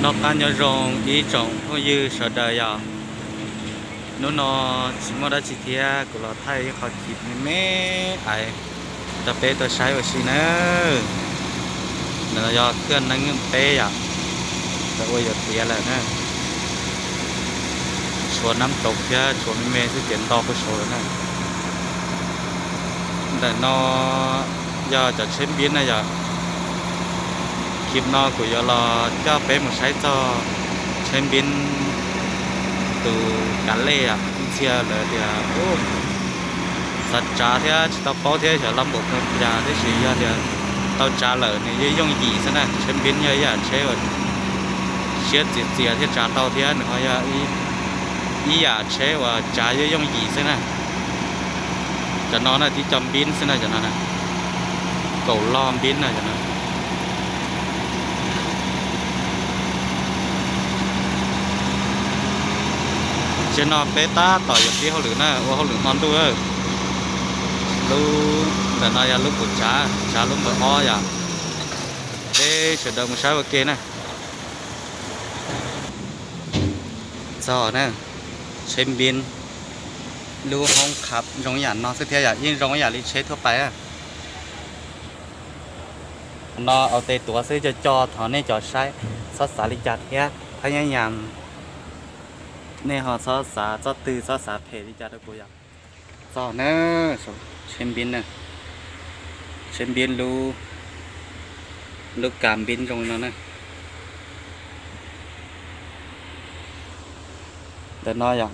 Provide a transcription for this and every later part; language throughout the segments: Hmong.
Noj qab nyob zoo ib tsoom phooj ywg sawv daws yom. Hnub no tsis muaj dab tsi thiab, kuv los thaij ib qho clip me me ais rau peb tau saib ua si nawb. Ntawm no yog thaj neeb peb yom, tau ua yuav tiav lawm na. Tshuav nab toov thiab tshuav me me xwb ces nto puag saud lawm na. Ntawm no yog cov tsheb npib na yom. Clip no kuv yuav los coj peb mus saib txog tsheb npib tus kav lej, ib txhia lawv tias xav tsav thiab tsis tau paub thiab xyov lab npaum cas, tab sis yog tias tau tsav lawm nws yeej yooj yim xwb na. Tsheb npib yog ib yam tsheb uas siab txias txias thiaj tsav tau thiab nws ho yog ib yam tsheb uas tsav yeej yooj yim xwb na. Cov no na tib co npib xwb na, cov no na, kaum log npib na cov no. Tsev no peb tab tom yuav pib hauj lwm na, ua hauj lwm hmo ntuj. Lub ntawm no yog lub kuv tsav, tsav lub npawb ob yom. Peb sawv daws mus saib ua ke na. Txog na, tsheb npib, lub hoob khab zoo yam no xwb thiab yom, yeej zoo yam li tsheb thuaj pais. No au tes tuav xwb, coj coj thov nej cov saib txhob xav li cas thiab, thab nyob yas nej ho txhob xav txoj twg, txhob xav phem li cas rau kuv yom. Txog na, tsheb npib na, tsheb npib, lub kas npib zoo no na. Ntawm no yom,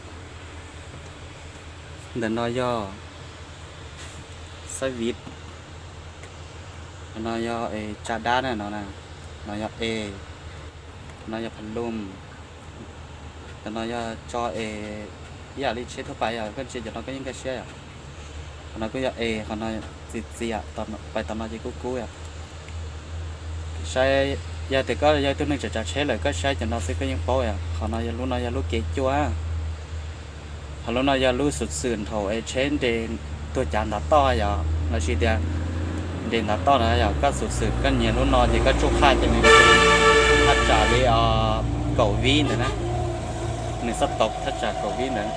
ntawm no yog xab viv, no yog tsa dab na, no, no yog es, no yog pha lum, no yog tso es, ib yam li tsheb thuaj pais yom, koj ntsia cov no koj yeej nkag siab yom. Qhov no kuj yog es, qhov no txias txias, pais tom no ces kub kub yom. Saib, yog tias koj yog ib tug neeg tsav tsav tsheb lawm koj saib cov no xwb koj yeej paub yom. Qhov no yog, lub no yog lub kev cuaj, ho lub no yog lub xuv xwm thaum es tsheb nres tuag cav ntav toj yom, los sis tias nres ntav toj na yom, koj xuv xwm koj nyias lub no ces koj tsuj qhaj ces nws thaj tsam li kaum vib ntawd na, nws xob tau thaj tsam kaum vib ntawd.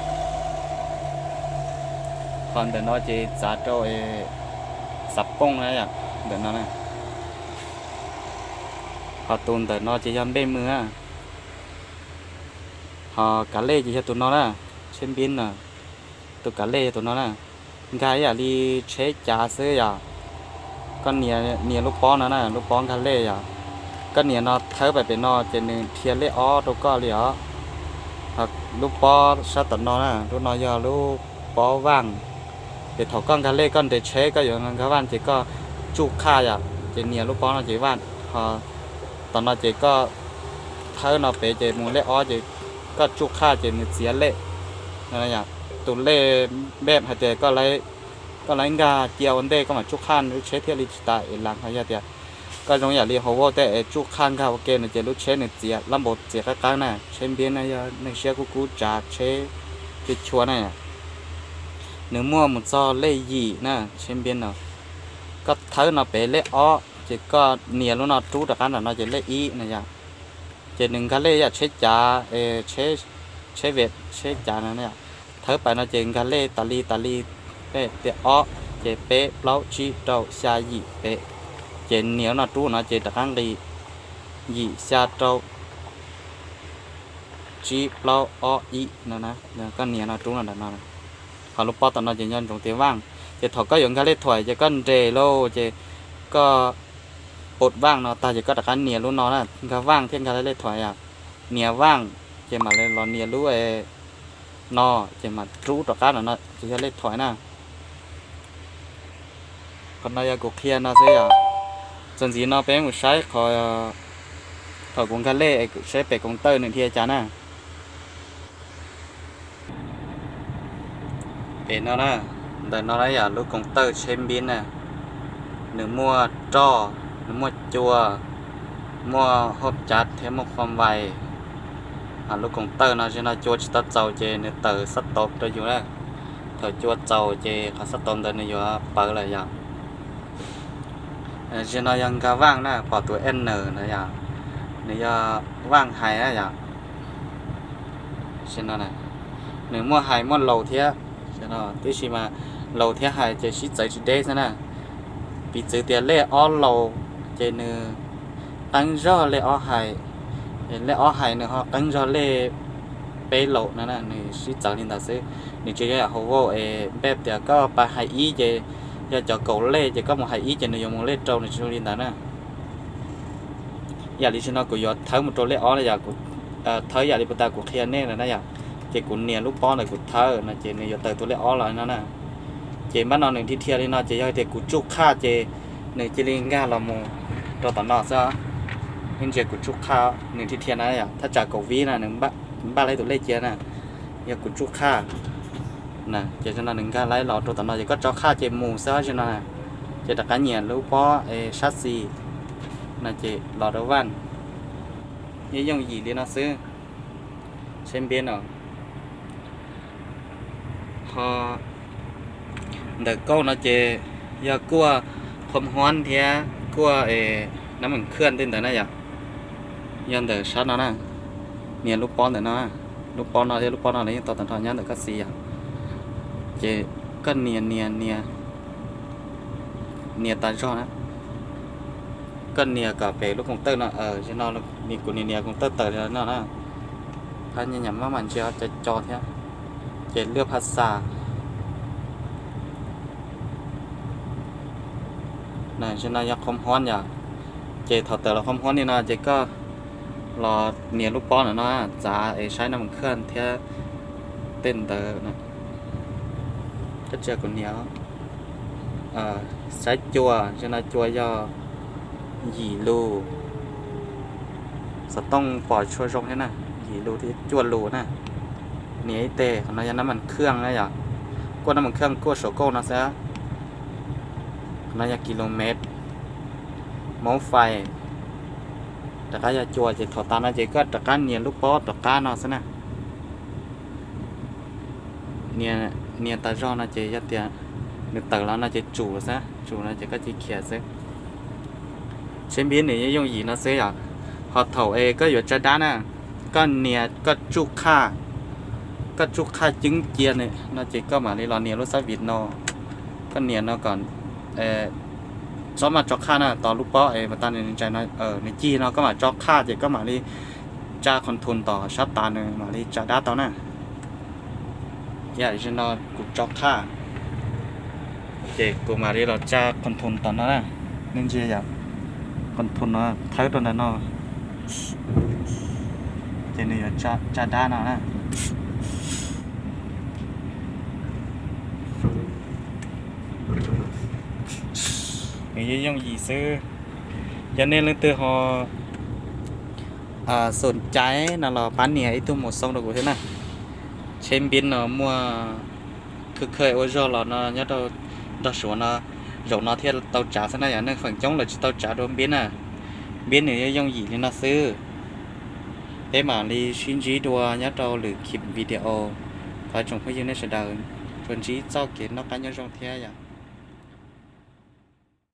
Qhov ntawm no ces txav rau xav pooj na yom, ntawm no na. Ho tus ntawm no ces yog npej mws, ho kav lej ces yog tus no na, tsheb npib no, tus kav lej yog tus no na. Nkag ib yam li tsheb cav xwb yom. Koj nias, nias lub pob no na, lub pob nkag lej yom. Koj nias no thawb pais pem no ces nws dhia lej ob rau koj li os. Lub pob sab tom no na, lub no yog lub pob vaj. Ces thaum koj nkag lej koj nres tsheb koj yuav nkag vaj ces koj tsuj qhaj yom, ces nias lub pob no ces vaj. Ho tom no ces koj thawb no pem ces mus lej ob ces koj tsuj qhaj ces nws txiav lej. Tus lej npej hais tias koj laib nkag cia ua ntej koj mam tsuj qhaj lub tsheb thiaj li tsis tas es las. Ho yog tias koj zoo yam li hauv vaj tej es tsuj qhaj nkag ua ke no ces lub tsheb nws txiav lab npaum txiav qab qab na. Tsheb npib na yog neeg siab kub kub tsav tsheb chua chua na. Nws muaj mus txog lej yim na, tsheb npib no. Koj thawb no pem lej ob ces koj nias lub no rub rov qab nram no ces lej ib na yom. Ces nws nkag lej yam tsheb cav, tsheb, tsheb vem tsheb cav no. Thawb pais no ces nkag lej tas li tas li, tias ob, ces peb plaub tsib rau xya yim pem, ces nias lub no rub no ces rov qab nqis yim xya rau tsib plaub ob ib no. Koj nias no rub no ntawm no, ho lub pob tom no ces nco ntsoov tias vaj. Ces thaum koj yuav nkag lej thuam ces koj nres lauj ces koj pum vaj no tag ces koj rov qab nias lub no na, nkag vaj thiaj nkag lej thuam yom. Nias vaj ces mam li los nias lub no, ces mam rub rov qab no ces yog lej thuam na. Qhov no yog kuv qhia no xwb yom. Txuas ntxiv no peb mus saib qhov thaum kuv nkag lej saib pem koom tawj nws dhia cas na. Pem no na, ntawm no na yog lub koom tawj tsheb npib na, nws muaj roj, nws muaj cua, muaj hauj cav thiab muaj khuam vais. Lub koom tawj no tsis no cua tsis tau txaus ces nws tawm xab tauv rau yus na. Thaum cua txaus ces qhov xab tauv ntawd nws yuav pawv lawm yom. Tsis no yog nkag vaj na, pom tus N ntawd yom. Nws yog vaj hais na yom. Nws muaj hais muaj laus thiab, tiam sis mas laus thiab hais ces sib txawv tsis deb xwb na. Piv txwv tias lej ob laus ces nws qeeb zog lej ob hais, lej ob hais nws ho qeeb zog lej peb laus no, nws sib txawv li ntawd xwb. Nws tsis yog hauv vauj es npaj tias koj pas hais ib ces yog cov kaum lej ces koj mus hais ib ces nws yuav mus lej rau, nws tsis zoo li ntawd na. Yam li tsis no kuv yuav thawb mus rau lej ob na yom, thawb yam li puas tas kuv qhia nej lawm na yom. Ces kuv nias lub pob ntawd kuv thawb no ces nws yuav tawm tus lej ob los no na. Ces npaj no nws dhia dhia li no ces yog tias kuv tsuj qhaj ces nws cia li nkag los mus rau tom no xwb. Nej ntsia kuv tsuj qhaj nws dhia dhia na yom, thaj tsam kaum vib na nws npaj laib tus lej cia na. Yog kuv tsuj qhaj na ces no nws nkag laib los rau tom no ces koj tso qhaj ces mus xwb no. Ces rov qab nias lub pob sab xis no ces los rau vaj. Yeej yooj yim li no xwb. Seb npiab no ho ntawm kauj no ces yog kuaj qhov huab thiab kuaj nab meem khwj tej ntawd na yom. Yog ntawm sab no na, nias lub pob ntawm no, lub pob no thiab lub pob no los yeej tau tag nrho nyob ntawm koj xis yom. Ces koj nias nias nias, nias tas zog na. Koj nias kom pem lub koom tawj no, no kuv nias nias koom tawj tawm li no na. Phab nyaj nyam maj mam ntsia co co thiab. Ces lwaj phaj xa no yog qhov huab yom. Ces thaum tawm los qhov huab li no ces koj los nias lub pob ntawm no, txav es saib nab meem khwj thiab tej ntawd. Koj tsis kuv nias, saib cua, no cua yog yim lus, xov tooj pom tshua zoo thiab na, yim lus thiab cuaj lus na. Nias ib teg, qhov no yog nab meem khwj na yom, kuaj nab meem khwj kuaj saum kauj no xwb. Qhov no yog kilomev, mauv fais, rov qab yog cua ces thaum tas no ces koj rov qab nias lub pob rov qab no xwb na. Nias tas zog no ces yog tias nws tawm los no ces tsum xwb, tsum no ces koj cia khiav xwb. Seb npiab nws yeej yooj yim no xwb yom. Ho thaum es koj yuav tsa dab na, koj nias koj tsuj qhaj, koj tsuj qhaj ceeb cia no ces koj mam li los nias lub xab vim no, koj nias no kom txhob maj tso qhaj na, tos lub pob es mas tas nws ntsais no, nws cig no koj mam tso qhaj ces koj mam li tsa qhov thun tom sab tas nws mam li tsa dab tau na. Yam li no kuv tso qhaj, ces kuv mam li los tsa qhov thun tom no na. Nej ntsia yom, qhov thun no thawb rau ntawm no, ces nws yuav tsa dab no na. Nws yeej yooj yim xwb. Yog nej leej twg ho xom cai no los pab nias ib tug mus xoo rau kuv thiab na. Seb npiab no muaj khwj khwj ua zog los no nyob rau nrog Suav no, zaum no thiaj tau tsav xwb na yom. Neeg feem coob lawv tsis tau tsav dua npiab na. Npiab nws yeej yooj yim li no xwb. Peb mam li sib ntsib dua nyob rau lwm video. Thov tsoom phooj ywg nej sawv daws tsuas ntsib txoj kev noj qab nyob zoo thiab yom.